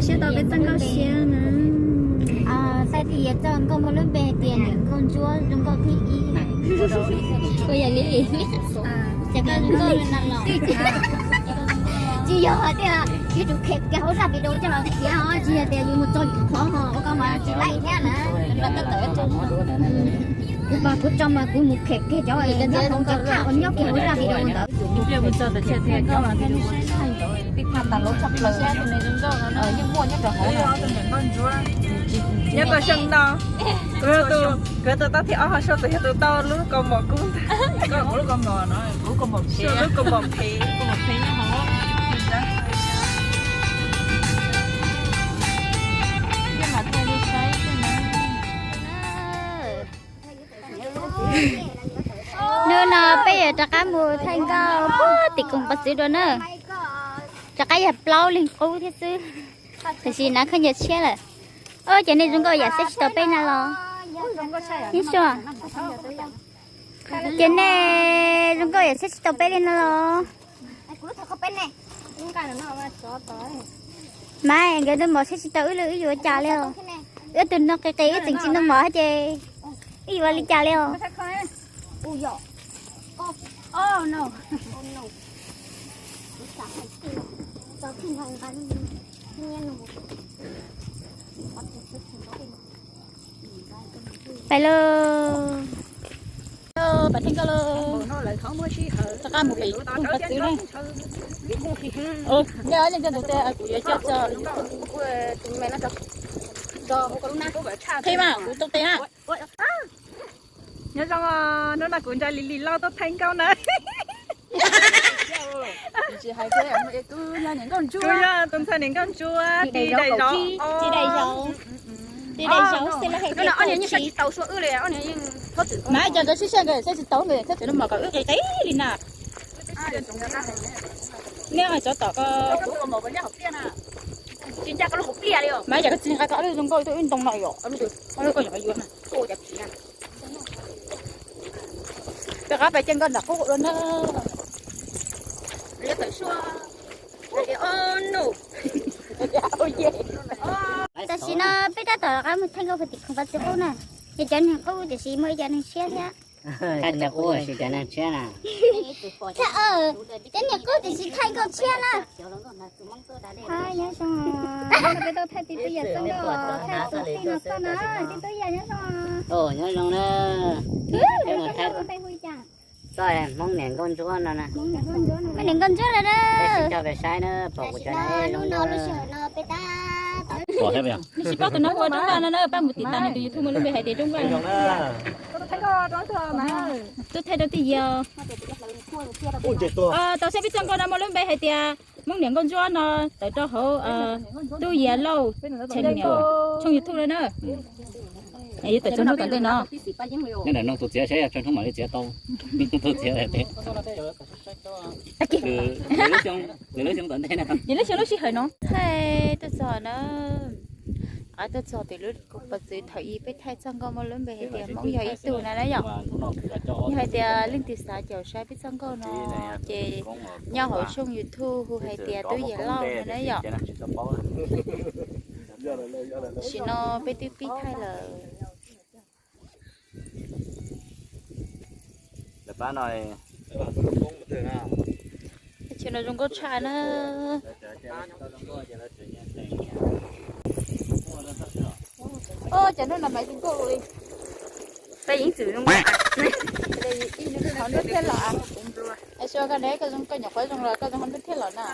Siab tau peb txoj nkauj siab na. Txoj nkauj muaj lub npe hais tias niam nkauj ntsuab zoo nkauj thib ib. Kuv yog li, ces koj zoo nkauj li no los tsis yog tias khiav rau khem kiag hauv zaj video coj los khiav os, tsis yog tias yus mus txog qhov ho ua koj mas tsis laij thiab na. Kuv mas kuv tso mas kuv mus khem kiag cov nyob hauv cov qab uas nyob kiag hauv zaj video ntawd. Ib pliag kuv tso tam sim thiaj cov mas thiaj li saib tag nrho, tij phaj tas lub tshaj plaws, yeej muaj nyob rau hauv. Nyob rau xyoo no, kuv tus, kuv tus tau thib ob ho sau txawm yog tus tau lub kaus mom kub ntag. Koj lub kaus mom no, kuv lub kaus mom phem, lub kaus mom phem, kaus mom phem nyob hauv. Hnub no peb yuav rov qab mus thaij nkauj puag tim koog pov txwv dua na. Rov qab yog plaub leeg qub thiab xwb. Tiam sis nav khaub ncaws tshiab lawm. Ua cas nej zoo nkauj yam saib tsis tau peb na los? Ib suam, ces nej zoo nkauj yam saib tsis tau peb li no los? Mas nkawd noj mov saib tsis tau wb li, wb yuav ua cas li os? Wb tus no qis qis wb tseem tsis noj mov ces wb yuav ua li cas li os? Pais lauj. Pais thaij nkauj lauj. Rov qab mus pem koog pov txwv na. Nyob nyob nyob tus tes kuv yuav coj tso. Qhib mas kuv tau tes na. Nyob zoo, hnub no kuv nrog Lis Lis Lauj tuaj thaij nkauj na. Kuv yog tus ntxhais niam nkauj ntsuab, Lis Daim Zauv. Lis Daim Zauv, Lis Daim Zauv xwb los hais tias ob niag yeej saib tsis tau sua wb li, ob niag yeej, mas cov nkawd sib sab nkawd saib tsis tau nkawd txhob txwm no mas kom wb qis qis li na. Neb hais tsov tom ko. Tsis ncaj koj lub hauv pliaj li os. Mas yog koj tsis nqa koj lub zoo nkauj tuaj wb ntoo no yom, ob lub koj yuav yuav na. Peb qab pais caij nkoj nram qub dua na. Tam sim no peb tab tom rov qab mus thaij nkauj puag tim koog pov txwv qub na. Yog cov neeg qub tiam sis muaj ib cov neeg tshiab thiab. Thaij cov qub tiam sis cov neeg tshiab na. Cov neeg qub tiam sis thaij nkauj tshiab na. Nyob zoo, peb tuaj thaij tib tug yam txoj nkauj, thaij tus tij no txoj na, tib tug yam nyob zoo. Nyob zoo na. Txoj Hmoob niam nkauj ntsuab no na. Hmoob niam nkauj ntsuab no na. Peb sib cog pes saib na, pom kuv cov na. Hnub no lub sij hawm no peb tab tom, neb tsis paub tus no hu ua Roob Vaj no na, pab mus tiv tas nws tus YouTube muaj lub npe hais tias Roob Vaj no. Tuaj thaij rau twj ywm. Tau saib peb txoj nkauj no muaj lub npe hais tias Hmoob niam nkauj ntsuab no tawm rau hauv Tub Yias Lauj channel, tshooj YouTube no na. Yuav tawm txog hnub tom ntej no. Nyob ntawm no tus txiav saib yog tso hnub mam li txiav tau. Tus txiav tias lwm lub xyoo tom ntej no. Lwm lub xyoo lub sij hawm no. Thaij tuaj txog na. Tuaj txog tim lub pov txwv thaum ub peb thaij txoj nkauj muaj lub npe hais tias Hmoob yog ib tug na na yom. Yog hais tias leej twg xav caum saib peb txoj nkauj no ces nyob hauv tshooj YouTube hu hais tias Tub Yias Lauj no na yom. Tam sim no peb twb pib thaij lawm. Tam sim no zoo nkauj tshaj na. Cov hnub no mas zoo nkauj li. Peb yeej txwm zoo nkauj. Ib hnub thiab los. Xyov koj ne, koj zoo, koj nyuam qhuav zoo los koj zoo nkauj thiab los na.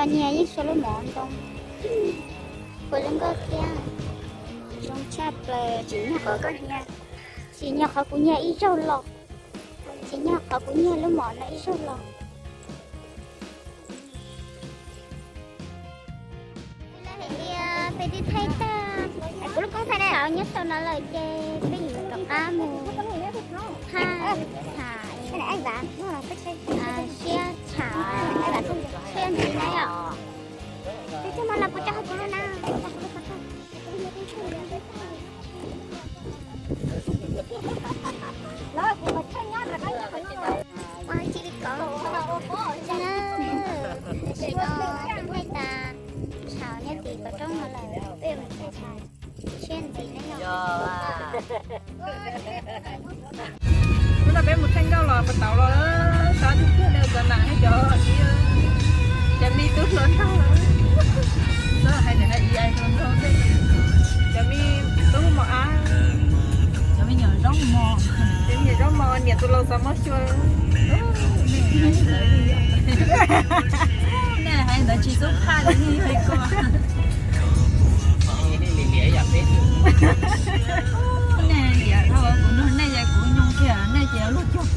Nyias yeej sau lub mov ntoo, puas zoo nkauj thiab. Zoo tshaj plaws, tsim nyog qhov koj nyias, tsim nyog qhov kuv nyias ib zaug los, tsim nyog qhov kuv nyias lub mov no ib zaug los. Lawv hais tias peb twb thaij tag, kuv lub koob thaij tau nyob rau no lawm ces peb yuav rov qab mus thaij, thaij siab tsham, siab ntxiv na yom. Ua cia li kov na, tam sim no peb thaij tas tsham nyob tim qhov rooj no lawm, peb mus thaij tsham siab ntxiv na yom. Hnub no peb mus thaij nkauj los puas tau los, sab twg kiag cov nam cov, cov me tub hluas nraug, hais nws hais ib hais hluas nraug, cov me tub mos ab, cov me nyuam zaub mos, cov me nyuam zaub mos niam tus laus xav muab xyuas. Nej hais ntawd tsis xub phaj li, nej yog ib ko. Nej liam dhau kuv no, nej yog kuv nyoog kiag, nej ces luag cuag kuv.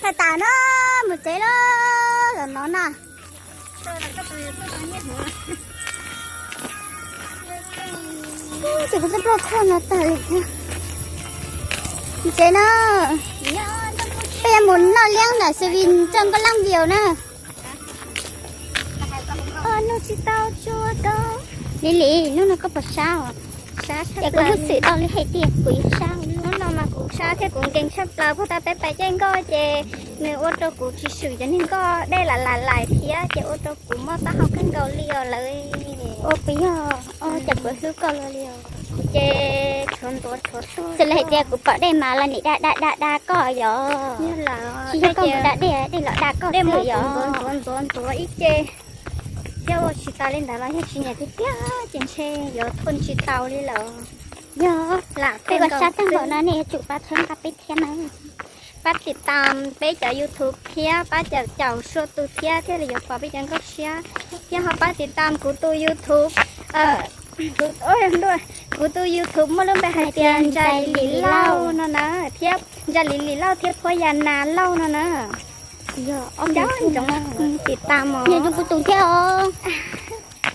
Thaij tas na, mus tsev lawm, los no na. Ces kuv txoj plaj txhoj no tag li thiab. Mus tsev na. Peb yuav mus noj liab ntawm Sevin Trân Quốc Lăng View na. Ua, noj tsis tau tsuag koj. Li Li, hnub no koj puas sab os? Ces kuv hnub xwm tau li hais tias kuv yuav sab. Hnub no mas kuv sab thiab kuv nkees tshaj plaws, puag ta peb pais caij nkoj ces nws ua rau kuv tsis swm cov niag nkoj dej lam lam lais thiab ces ua rau kuv mob taub hau kawg nkaus li os lawv. Ua kuv yog, ua cas kuv hlub koj luaj li os. Ces tshuav ntuav tshuav tuag. Xws li hais tias kuv pom dej mas los nim da da da da koj yom. Tsis yog koj mus da dej, dej los da koj xwb yom. Ntuav ntuav ntuav ib ce, yog ua tsis tas li ntawd los yog tsis nyiam tiag tiag ces ntshe yuav thuaj tsis tau li lawm. Yog lam peb ua sab tag npaum no nej yuav tsum pab txhawb nqa peb thiab na. Pab tiv tam peb cov YouTube thiab pab caum caum sua tus thiab thiaj li yuav pom peb cov nkauj siab. Thiab ho pab tiv tam kuv tus YouTube, kuv tus YouTube muaj lub npe hais tias Ntsa Lis Lauj no na, thiab Ntsa Lis Lis Lauj thiab Phuab Ya Nas Lauj no na. Yog ob ntsoov tiv tam os. Niam kuv tus thiab os.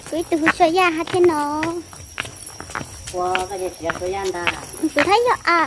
Kuv ib tug hu Sua Yaj hab thiab no. Kuv thab yog a.